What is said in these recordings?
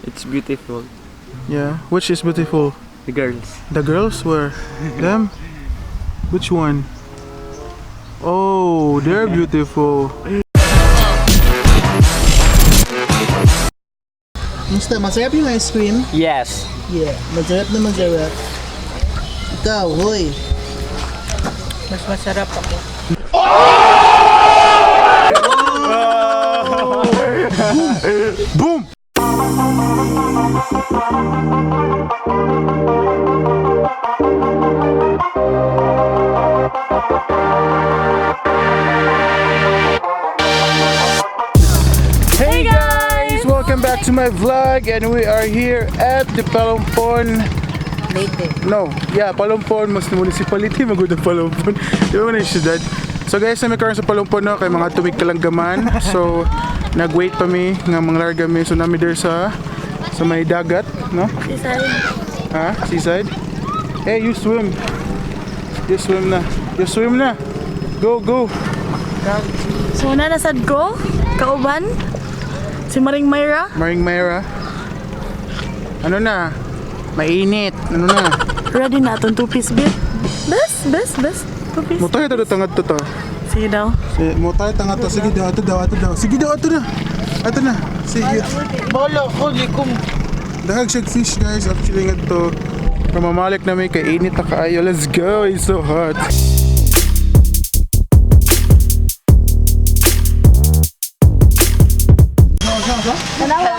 It's beautiful. Yeah. Which is beautiful? The girls. The girls were them? Which one? Oh, they're beautiful. Musta, masarap yung ice cream? Yes. Yeah, masarap na masarap. Ikaw, hoy. Mas masarap ako. Boom! Hey guys! Welcome back to my vlog, and we are here at the Palompon. Leyte. No, yeah, Palompon, mas municipality, magudang Palompon. Di ba na yung syudad? So guys, nami karon sa Palompon, no, kay mga tumig kalanggaman. So, nag-wait pa mi nga manglarga mi. So nami there sa may dagat, no? Seaside. Ha? Seaside? Hey, you swim. You swim na. You swim na. Go, go. So nanasad ko, kauban, si Maring Myra. Maring Myra. Ano na? Mainit. Ano na? Ready na atong two-piece bit. Best, best, best. Two-piece. Mutay to tangad to to. Sige daw. Si mutay tangad to. Sige daw, ato daw, ato daw. Sige daw, ato na. Ato na. Sige. Bolo ko, di ko. Dahag siya fish, guys. Actually nga to. Pamamalik na may kainit na kaayo. Let's go. It's so hot.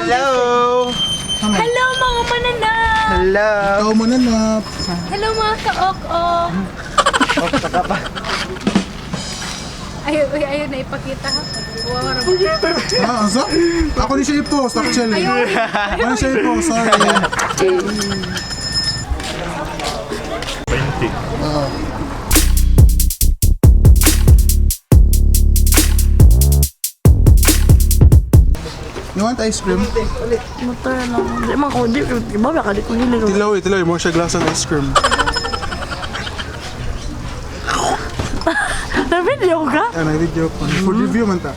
Hello. Hello mga mananap! Hello. Ikaw mananap. Hello mga ka-ok-ok! Ayun, uy, ayun, naipakita. Wow, Ah, asa? Ako ni siya i-post actually. Ako ni siya i-post. Sorry. 20. You want ice cream? Motor lang. Di man ko, di, di ba baka di ko hilig. Tilaw eh, tilaw eh. More siya glass ng ice cream. Na-video ka? Ah, na-video ko. For review man ta.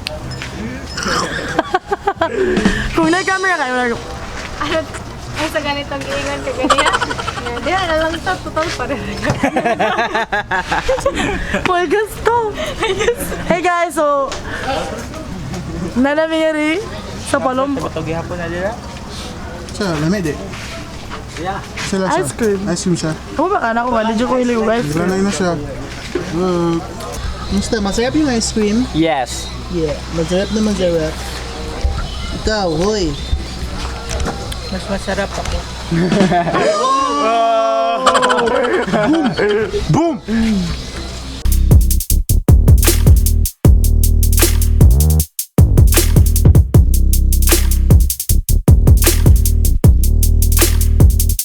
Kung na-camera kayo, wala ko. Ano, ay sa ganitong giingon ka ganiya? Di na lang to, total pa rin. May gusto. Hey guys, so, nanamiri sa Palombo. Patog hapon na dira. Siya, lamig eh. Yeah. Sila siya. Ice cream. Ice cream siya. Ako baka na ako, di ko hilig og ice cream. Wala na siya. Look. Musta, masarap yung ice cream? Yes. Yeah, masarap na masarap. Ikaw, hoy. Mas masarap ako. Boom!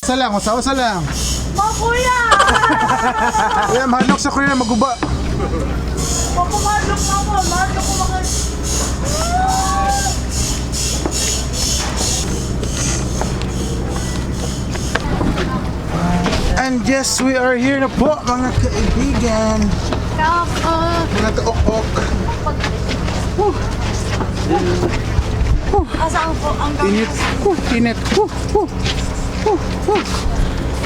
Usa lang, usa, usa lang. Oh, kuya! Kuya, mahalok sa kuya, maguba. Papamalok na ako, mahal ko maka... And yes, we are here na po, mga kaibigan. Ka-ok-ok! Mga ka-ok-ok. Asa ang po, ang Init. Woo, init. Woo, woo. Woo, woo.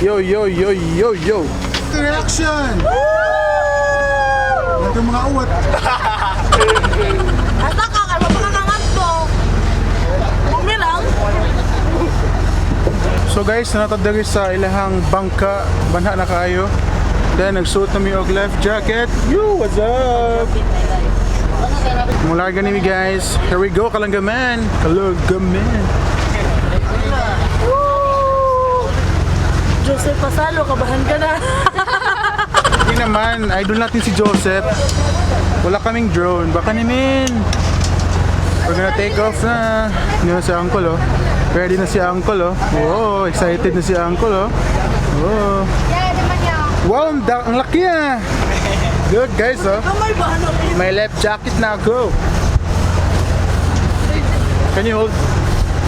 Yo, yo, yo, yo, yo. Reaction! Ito mga uwat. Asa ka, kay mapakakangat to. Bumilang. So guys, natadagi sa ilahang bangka, banha na kaayo. Then nagsuot na mi og life jacket. Yo, what's up? Mula gani mi guys. Here we go, Kalanggaman. Kalanggaman. Joseph Pasalo, kabahan ka na. Hindi naman, idol natin si Joseph. Wala kaming drone. Baka namin. We're gonna take off na. Hindi na si Uncle, oh. Ready na si Uncle, oh. Oh, excited na si Uncle, oh. Oh. Yeah, naman yan. Wow, ang laki ah. Good guys, oh. Kamay ba? Ano? May left jacket na ako. Can you hold?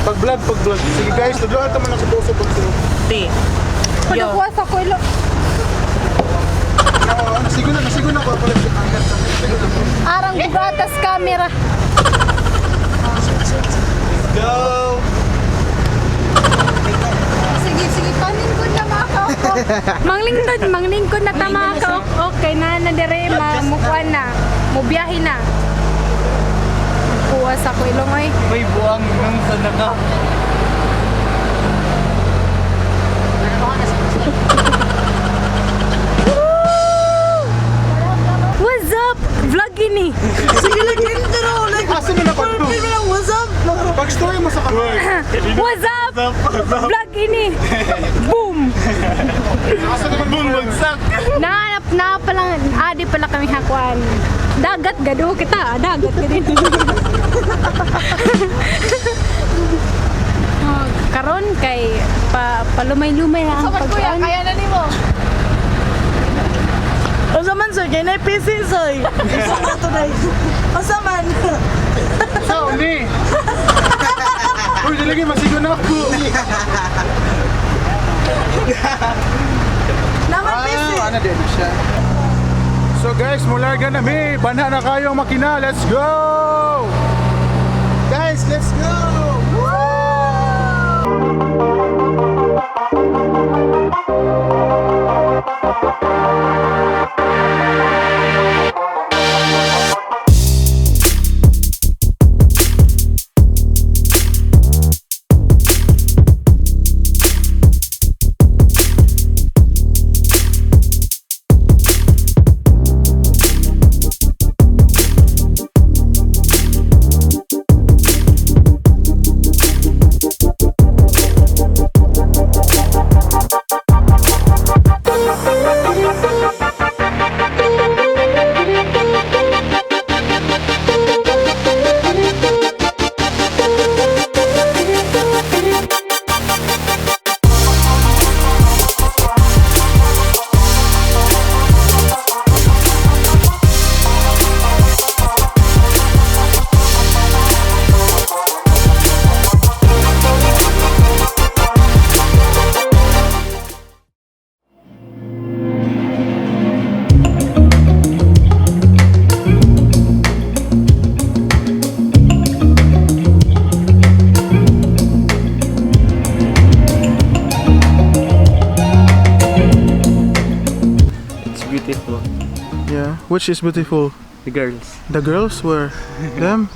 Pag-vlog, pag-vlog. Sige guys, tudloan taman ako sa pag Te. Yo. Panakuha sa kulo. Sigo na, sigo na ko. Sigo na ko. Arang bugatas camera. Go! Manglingkod, manglingkod na tama ka. Okay na na dire mamukuan na. Mubiyahe na. Kuha sa ko ilong oy. May buwang nung sa naka. What's up? Vlog ini. Sige lang, intro. Like, Asa na napagto? perfect lang, what's up? Pag-story mo sa kamay. What's up? Vlog ini. Boom. Asa naman boom bagsak. Naanap na pala, adi pala kami hakuan. Dagat gado kita, dagat gado. Oh, karon kay pa palumay-lumay na ang pagkuan. Kaya na nimo. Unsa man sir, kay na PC soy. Unsa man to day? Unsa man? Sa uli. Uy, dilagi masigo na ako. Naman PC. Ah, ano din siya. So guys, mularga na mi. Bana na kayo ang makina. Let's go! Guys, let's go! It's beautiful. Yeah, which is beautiful? The girls. The girls were them?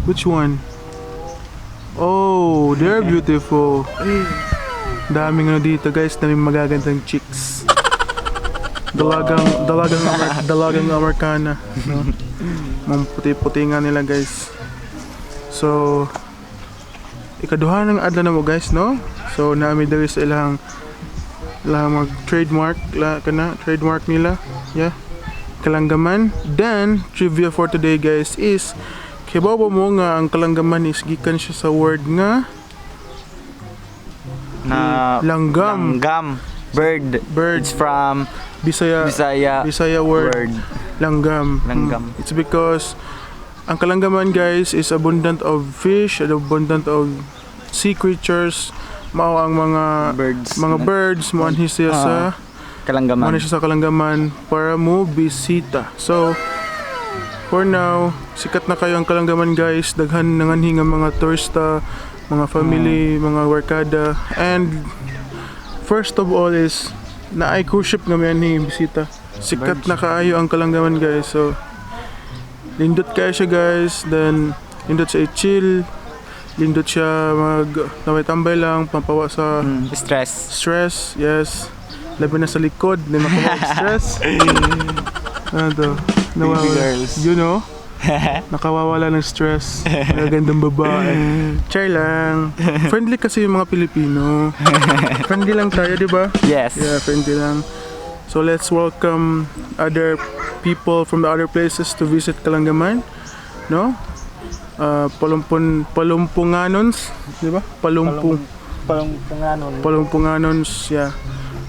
Which one? Oh, they're beautiful. Daming ano dito guys, daming magagandang chicks. Dalagang Amerikana, no? Mga puti-puti nga nila guys. So, ikaduha ng adlaw na mo guys, no? So, naami diri sa ilang ilang mag trademark la kana trademark nila. Yeah. Kalanggaman. Then, trivia for today guys is kibaw ba mo nga ang kalanggaman is gikan siya sa word nga Na langgam. Langgam. Bird. Bird. It's from Bisaya Bisaya, Bisaya word, word. langgam. Langgam. It's because ang kalanggaman guys is abundant of fish and abundant of sea creatures. Mao ang mga Birds. mga birds mo anhi siya sa Kalanggaman. mo siya sa kalanggaman para mo bisita. So for now, sikat na kayo ang kalanggaman guys. Daghan nanganhi nga mga turista, mga family, mga barkada. And first of all is naay cruise ship nga may anhi bisita. Sikat na kaayo ang kalanggaman guys. So lindot kayo siya guys. Then lindot siya i-chill. Lindot siya mag tambay-tambay lang pampawa sa Stress. stress, yes. Labi na sa likod, hindi makuha og stress. Ano to? Nawawala. girls. You know? Nakawawala ng stress. Magagandang babae. Char lang. Friendly kasi yung mga Pilipino. Friendly lang tayo, di ba? Yes. Yeah, friendly lang. So let's welcome other people from the other places to visit Kalanggaman. No? Palumpunganons, di ba? Palumpung. Palumpunganon. Palumpunganons, yeah.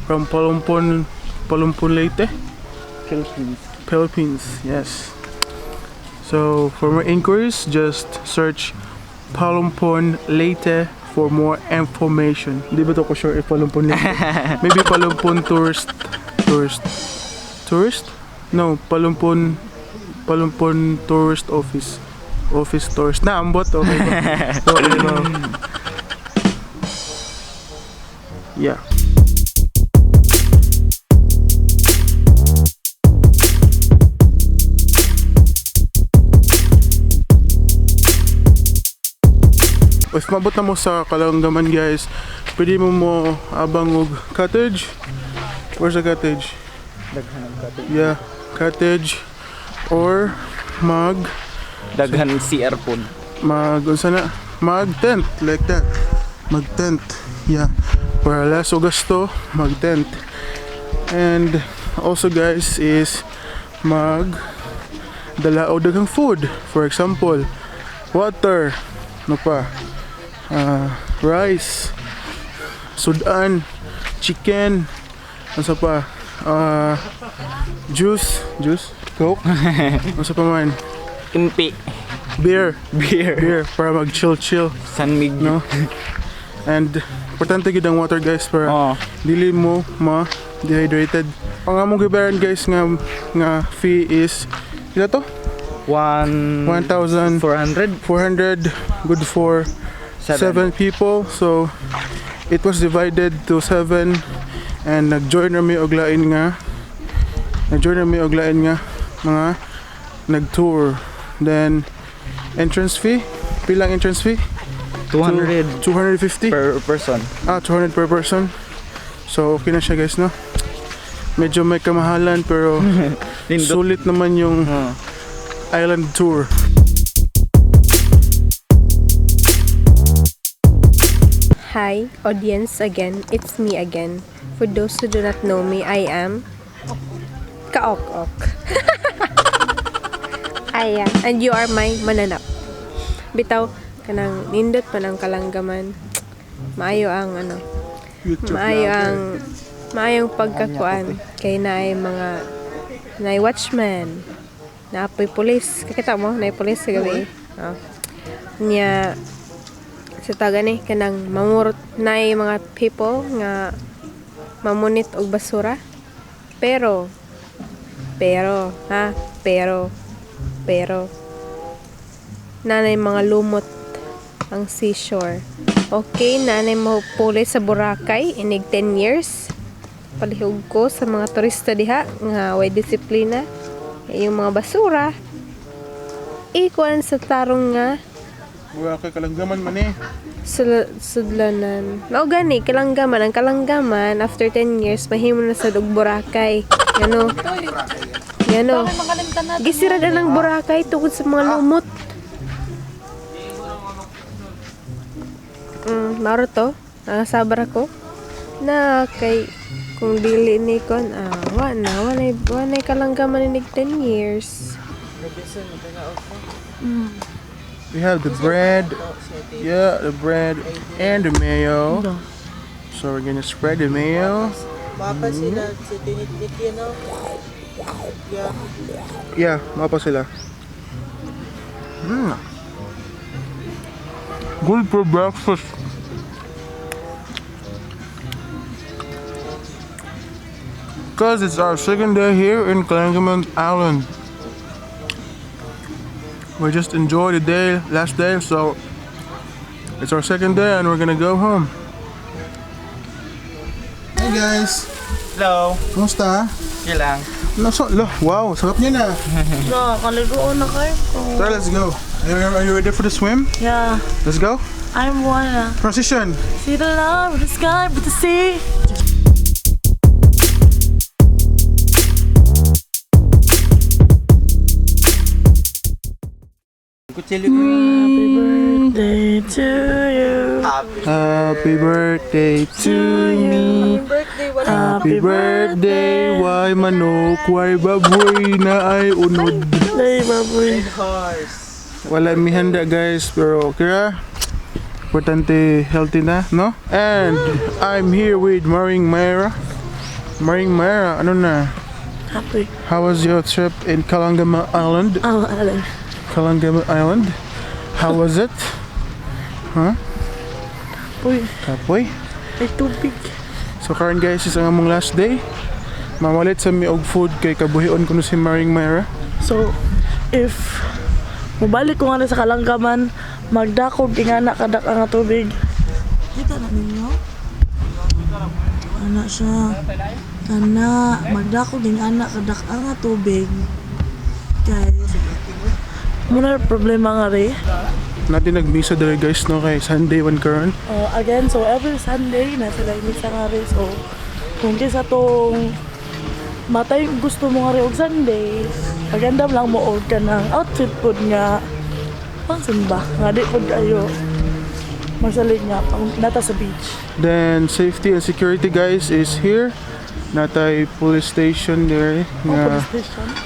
From Palumpon Leyte, Philippines. Philippines, yes. So for more inquiries, just search Palumpon Leyte for more information. Hindi ba to ko sure if Palumpon Leyte? Maybe Palumpon Tourist? No, Palumpon Tourist Office. Office Tourist. Na, ambot. Okay ba? Okay ba? Yeah. If maabot na mo sa Kalanggaman, guys, pwede mo mo abang og cottage. Where's the cottage? Daghan ang cottage. Yeah, cottage or mag Daghan CR pod. Mag unsa na? Mag tent like that. Mag tent. Yeah. Para less og gasto, mag tent. And also, guys, is mag dala og daghang food. For example, water, ano pa? Rice, sudan, chicken, ano pa? Juice, juice, Coke, ano pa man? Impi. Beer, Beer. Beer para mag chill chill, San Miguel. No? And importante gid ang water, guys, para Oh. dili mo ma dehydrated. Ang among gibayaran, guys, nga fee is ila to? One 1,400, 400. good for Seven. seven people. So it was divided to seven and nag-join na mi og lain nga mga nag-tour. Then entrance fee, pilang entrance fee? 200 250 per person. Ah, 200 per person. So okay na siya, guys, no? Medyo may kamahalan pero Nindot. sulit naman yung Oh. island tour. Hi, audience again. It's me again. For those who do not know me, I am Kaok-ok. Aya, and you are my mananap. Bitaw, kanang nindot pa ng Kalanggaman. Maayo ang ano, maayo ang maayong pagkakuan kay naay mga naay watchman, naapoy pulis. Kakita mo naay pulis sa gabi. Oh. Nya sa taga ni kanang mamurot naay mga people nga mamunit og basura, pero pero ha pero pero nanay mga lumot ang seashore. Okay, nanay mo puli sa Boracay inig 10 years. Palihog ko sa mga turista diha nga way disiplina. Yung mga basura ikuan sa tarong nga Wala kay Kalanggaman man eh. Sudlanan. Mao gani Kalanggaman, ang Kalanggaman after 10 years mahimo na sa og Boracay. Ngano? Ngano? Gisira na ng Boracay tungod sa mga lumot. Maro to. Ang sabra ko. Na kay kung dili ni kon wa na wa na Kalanggaman inig 10 years. We have the bread. Yeah, the bread and the mayo. So we're gonna spread the mayo. Mapa sila sa tinitnit yun, no? Yeah. Yeah, mapa sila. Good for breakfast. 'Cause it's our second day here in Kalangaman Island. We just enjoyed the day, last day, so it's our second day and we're gonna go home. Hey guys, Hello. kumusta? Okay lang. Nasa, lo, wow, sarap niya na. No, kaliguan na kayo. Tara, let's go. Are you ready for the swim? Yeah, Let's go. I'm wanna Transition. see the love with the sky, with the sea. Happy birthday to you. Happy birthday to me. Birthday, wala. Happy birthday. Why manok, why baboy na ay unod. Day, baboy. Wala mi handa, guys, pero kira importante healthy na, no? And I'm here with Maring Myra. Maring Myra, ano na? Happy. How was your trip in Kalangama Island? Oh, Alan. Kalangama Island? How was it? Uy, Kapoy? may tubig. So karon, guys, is ang among last day. Mamalit sa mi og food kay kabuhion kuno si Maring Myra. So, if mubalik ko nga na sa Kalanggaman, magdakog ingana kadak ang tubig. Kita na ninyo? Ana siya. Ana, magdakog ingana kadak ang tubig. Kay muna problema nga rin. Natin nagmisa dere, guys, no, kay Sunday man karon. Oh, again, so every Sunday na sila misa nga rin. So, kung kisa tong matay gusto mo nga rin og Sunday, pagandam lang mo og ka ng outfit pod nga pang simba. Nga di pod kayo magsalig nga pang nata sa beach. Then safety and security, guys, is here. Natay police station there O nga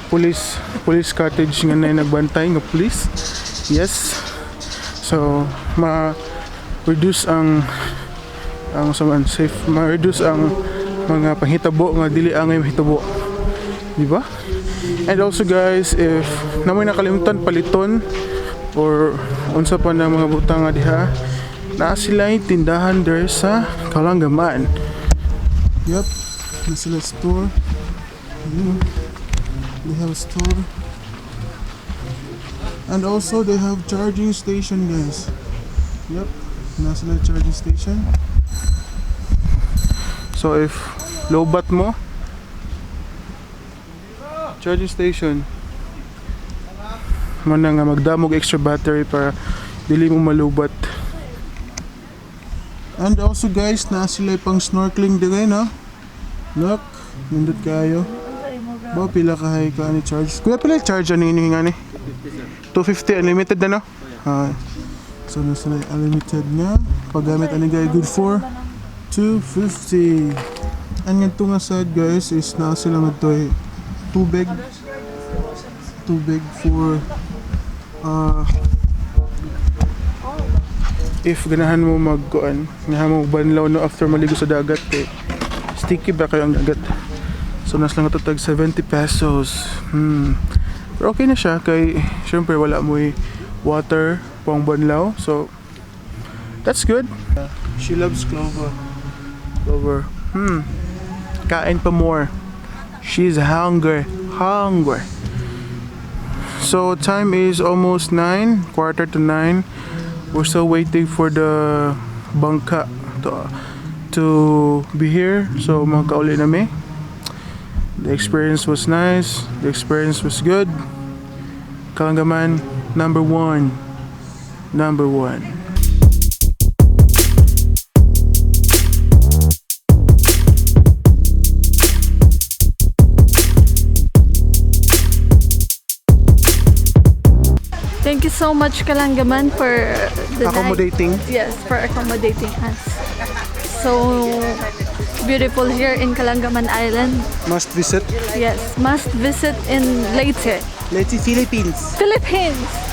police station. Police cottage nga na nagbantay nga police. Yes. So ma reduce ang saman safe, ma-reduce ang mga panghitabo nga dili angay mahitabo. Di ba? And also, guys, if namoy nakalimutan paliton or unsa pa na mga butang nga diha, naa sila yung tindahan there sa Kalanggaman. Yep, na sila store. Ayun. They have a store. And also they have charging station, guys. Yep, naa sila charging station. So if low bat mo, charging station. Mao na nga magdamog extra battery para dili mo malubat. And also, guys, naa sila pang snorkeling dire, no? Look, nindot kayo. Ba pila ka hay ka ani charge? Kuya, pila charge ani ini nga ni? 250 unlimited na, no? Ah. So nasa na unlimited nga. Paggamit ani, guys, good for 250. Ang nga nga side, guys, is naa sila nga to eh, tubig tubig for if ganahan mo magkuan, ganahan mo banlaw, no, after maligo sa dagat kay sticky ba kayo ang dagat. So nas lang ito tag 70 pesos. Pero okay na siya kay syempre wala mo'y water pang banlaw. So that's good. She loves clover. Clover. Kain pa more. She's hungry. Hungry. So time is almost 9, quarter to 9. We're still waiting for the bangka to be here. So magkauli na mi. The experience was nice. The experience was good. Kalanggaman, number one. Number one. Thank you so much, Kalanggaman, for the night. Accommodating. Yes, for accommodating us. So beautiful here in Kalanggaman Island. Must visit. Yes, must visit in Leyte, Let's see Philippines. Philippines.